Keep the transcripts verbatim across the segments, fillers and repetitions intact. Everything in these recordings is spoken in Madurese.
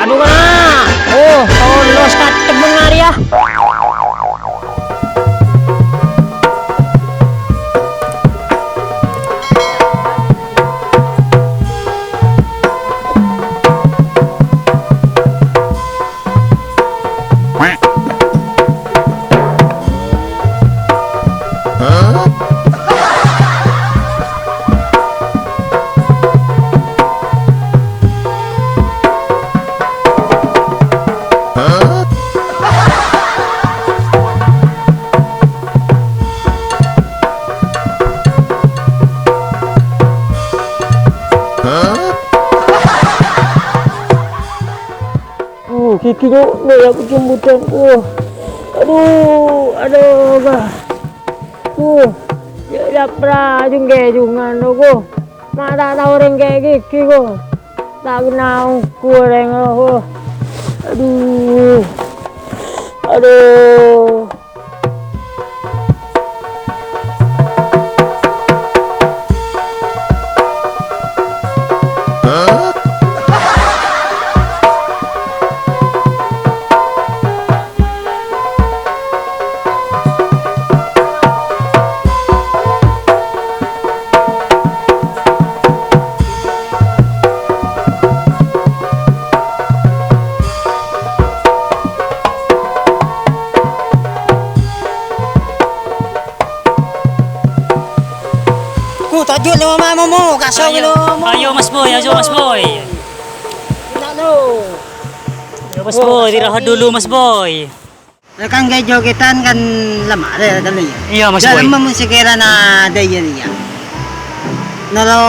Bunga! Oh, polos katebbheng arèya. Uh, gigi, Cuk, nih, aku jembutan. Uh. Aduh, aduh, bah. Uh, ya, ya, pra, jungke, jungan, aku. Ma' ta' tao rèng kè' gigi, ko. Ta' kenna ongghu orèng, ko. Aduh. Aduh. Ku, toju' lho, Mama, Momo, kaso' Ayo, lho, Momo. Ayo, Mas Boy, ayo, Mas Boy. Enak, lho. Ayo, Mas Boy, istirahat dulu, Mas Boy. Lah, kan kayak jogetan kan lemah deh, kan, ya? Iya, Mas Boy. Dalam mesti kira na ada, iya, iya. Noro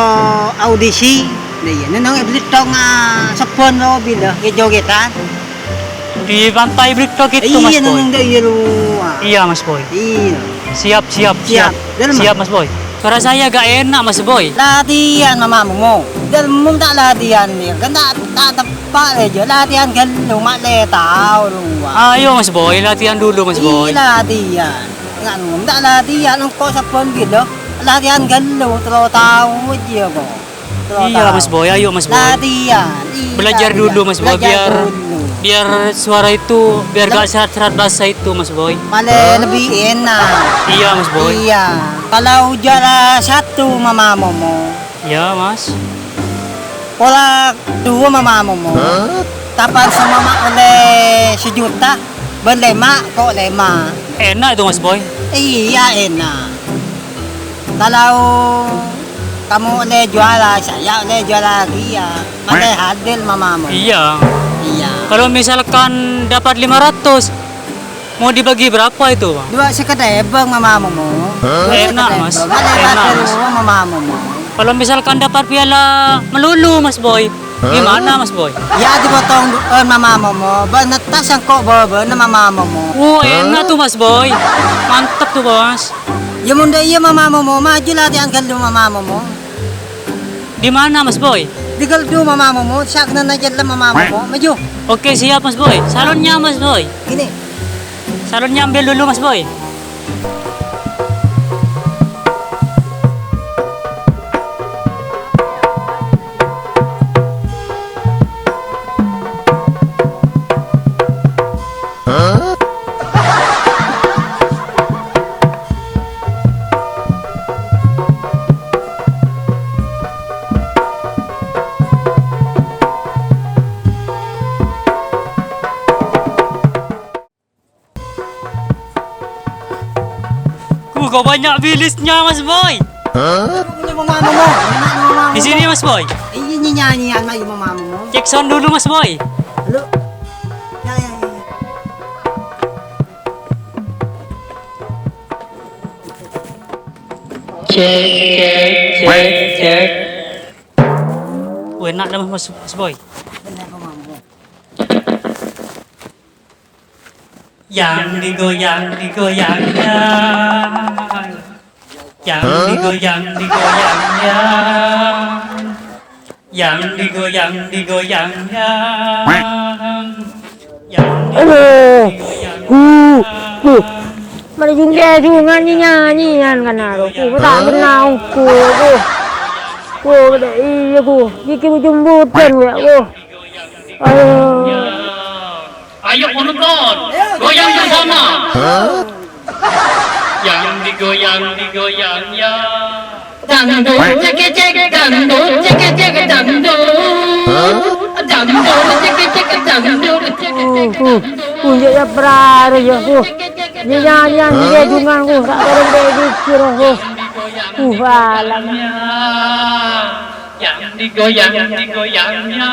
audisi, ada, iya. Nenong iblis tong, ah, sebon lo bila kayak jogetan. Di Pantai Brikto gitu, Mas Boy. Iya, nang, iya, lu. Iya, Mas Boy. Iya. Siap, siap, siap. Siap. Dalam, Mas. Siap, Mas Boy. Suara saya gak enak, Mas Boy. Latihan, Mama, Momo. Dalam tak latihan, ya. Kan tak, tak tepat aja. Latihan gelu, mak le tahu, lu. Ayo, Mas Boy, latihan dulu, Mas Boy. Iya, latihan. Enggak, tak latihan, engkau sabun gitu. Latihan gelu, terlalu tahu aja, kok. Iya, Mas Boy, ayo, Mas Boy. Latihan, iya, belajar dulu, Mas Boy, belajar biar, dulu. Biar suara itu, biar gak serat-serat bahasa itu, Mas Boy. Malah lebih enak. Iya, Mas Boy. Iya. Kalau juara satu, Mama Momo. Iya, Mas. Pola dua, Mama Momo. Hah? Tapar sama mak oleh sejuta, ben lema, kok lema. Enak itu, Mas Boy. Iya, enak. Kalau kamu oleh juara, saya oleh juara lagi, ya. Pakai hadir, Mama Momo. Iya. Iya. Kalau misalkan dapat lima ratus, mau dibagi berapa itu, Bang? Dua sekedebeng, Mama Momo. Hah? Dua sekedebeng. Enak, Mas. Ada. Enak, Mas. Dua, Mama Momo. Kalau misalkan dapat piala melulu, Mas Boy. Hah? Gimana, Mas Boy? Ya, dipotong du-, eh, Mama Momo. Benetas engko' bawa bener, Mama Momo. Wah, enak tuh, Mas Boy. Mantep tuh, Bos. Ya, munda iya, Mama Momo. Maju latihan gelu, Mama Momo. Di mana, Mas Boy? Di gelu, Mama Momo. Saknana jalan, Mama Momo. Maju. Oke, siap, Mas Boy. Salonnya, Mas Boy. Gini. Salonnya ambil dulu, Mas Boy. Ku, kok banyak bilisnya, Mas Boy? Hah? Ini mau mana, Mo? Ini mau mana, Mo? Di sini, Mas Boy. Iya, ini nyanyi, anak, ini mau mana, Mo? Cek sound dulu, Mas Boy. Halo? Ya, ya, ya, ya. Cek, cek, cek, cek. Wah, enak dah, Mas, Mas Boy. Benar, Mo, Mo. Yang digoyang, digoyang, yang. Yang digoyang, digoyang, yang. Yang digoyang, digoyang, yang. Yang digoyang, digoyang, yang. Aduh. Huh, huh. Mari jungke jungan nyanyian kan, aduh. Ku, tak kenal, ku, ku. Ku, iya, ku. Iki jembutan, ya, ku. Ayo, Ayo penonton, goyang bersama. Yang digoyang, digoyang, ya. Dangdut, cek, cek, dangdut, cek, cek, dangdut. Dangdut, cek, cek, dangdut, cek, cek, dangdut. Uh, uh, uh, ya, ya, berare, ya, uh. Ini nyanyian, ini kejungan, uh, tak ada yang kayak gitu, uh. Uh, alam. Yang digoyang, digoyangnya.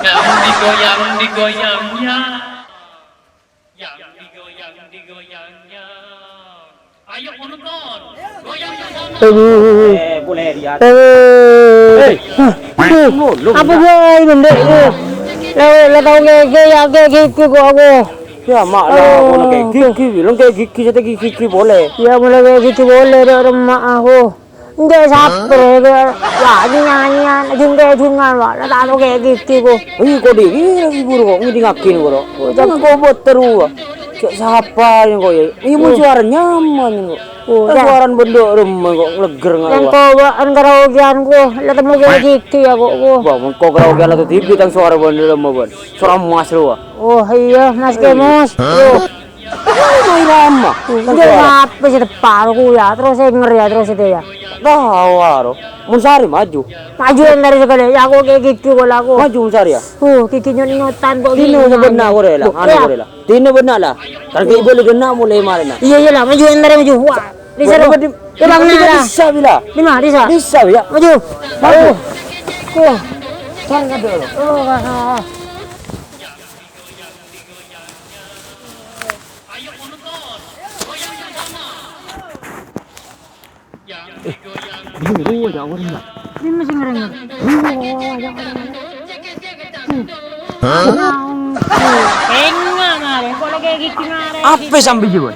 Yang digoyang, digoyangnya. Yang digoyang, digoyangnya. Ayo, penonton. Goyang bersama. Aduh. Eh, boleh lihat. Aduh. Hei. Hah. Aduh. Apa gue ini, Ndek? Lah, lah, tao kayak, kayak, kayak gitu kok aku. Ya, mak lah, aduh, kono kayak gigi, bilang kayak gigi, saya gigi boleh. Ya, mulai kayak gitu boleh, Dok, remak aku. Enggak sabar, ya, nyanyian, jungke-jungan, Pak. Lah, tak tau kayak gitu, kok. Ih, kok dikira ibu kok ngidingake kok, Dok? Oh, jangan kok buat terus, Pak. Cek sapa ini kok, ya? Iya, mau suara nyaman kok. Oh, kan ya. Suara bendok rumah kok ngeleger nggak, yang Pak? Kau bawaan karaokean kok, lah temu kayak gitu ya, kok, kok. Wah, mengko karaokean atau T V tang suara bendok rumah, Pak. Suara emas lu, Pak. Oh, iya, Mas Kemos. Hah? Tuh. Mai lama. Enggak apa sih, tepar aku ya, terus saya ngeri ya, terus itu ya. Tahu, aro. Mun Sari maju. Maju yang dari segala, ya aku kayak gitu kalau aku. Maju, Mun Sari, ya? Uh, gigi nyot-nyotan kok. Dino gini. Benar, aku rela, loh, anu, iya, aku rela. Dino benar lah. Kan kayak boleh kena mulai malam, nah. Iya, iya lah, maju yang dari maju. Wah, di sana. Di, ya, Bang, di, nah, di, lah. Bisa, bila. Di mana, di sana? Bisa, ya. Maju. Maju. Maju. Wah. Jangan dulu. Oh, wah, wah. Eh, ini gua ya, orang ya. Ini masih ngereng. Ini gua ya, orang ya. Hah? Enggak, mare. Kok lagi gigi mare? Apa sampai jiwa?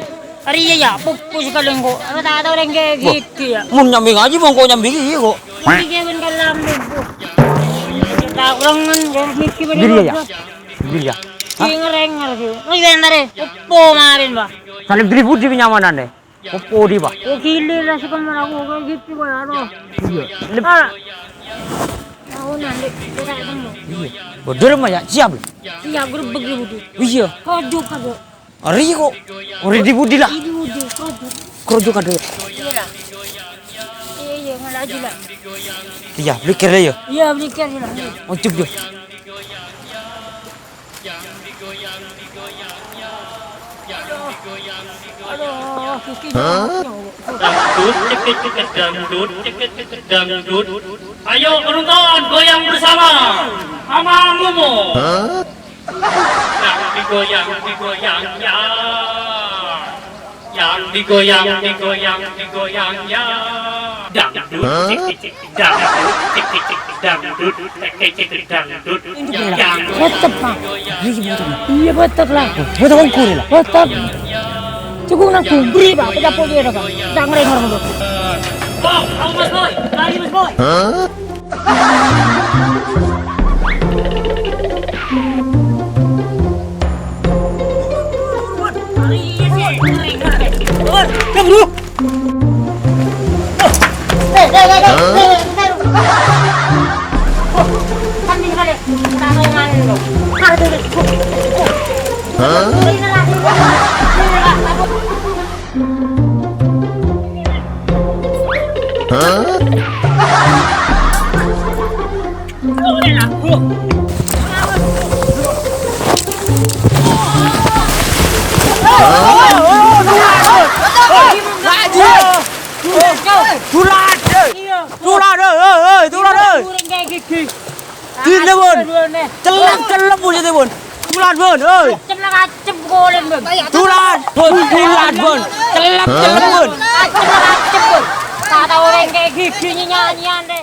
Ari ya, ya, pupus kalau engko. Apa tak tahu orang kayak gitu ya. Mun nyambi ngaji, mau kok nyambi iya kok. Ini dia ben kalam deh, Bu. Kita orang kan, gigi. Gini ya? Gini ya? Hah? Ini ngereng, ngereng. Oh, iya, ntar ya. Opo marin, Pak? Salim diri budi kenyamanan deh. Opo di, Pak? Oh, gile lah, sekamar aku kayak gitu, Pak, ya, aduh. Iya. Lep- Ah. Tahu nanti, kita ketemu. Iya. Bener, Mas, ya? Siap, loh. Siap, gerbek di budi. Iya. Kau juga, Bu. Ari kok. Ori di budi lah. Ini budi, kau juga. Kau juga ada. Iya lah. Iya, iya, ngalah aja lah. Iya, beli kere ya. Iya, beli kere lah. Ojek dia. Aduh, gigi. Hah? Dangdut, cekit, cekit, dangdut, cekit, cekit, dangdut. Ayo, penonton, goyang bersama. Ama Mumo. Hah? Yang digoyang, digoyang, ya. Yang digoyang, digoyang, digoyang, ya. Dangdut, hah? Cekit, cekit. Dangdut, cek, cek, cek, dangdut, cek, cek, cek, dangdut. Ini bener. Yang betul, Pak. Ini betul. Iya, betul lah. Betul, Bang, kurang lah. Betul. Cukup nang kubri, Pak. Kita pun dia, Pak. Kita ngereng orang tu. Bang, kamu, Mas Boy. Lari, Mas Boy. Hah? Lari, iya, sih. Ngereng, ngereng. Bang, bro. Tular! Tular! Hei, hei, tular, hei! Dine, Bun. Celep-celep, Bun, itu, Bun. Tular, Bun, hei. Celep-celep, Bun. Tular, Bun. Tular, Bun. Celep-celep, Bun. Celep-celep, Bun. Tak tahu orang kayak gigi nyanyian deh.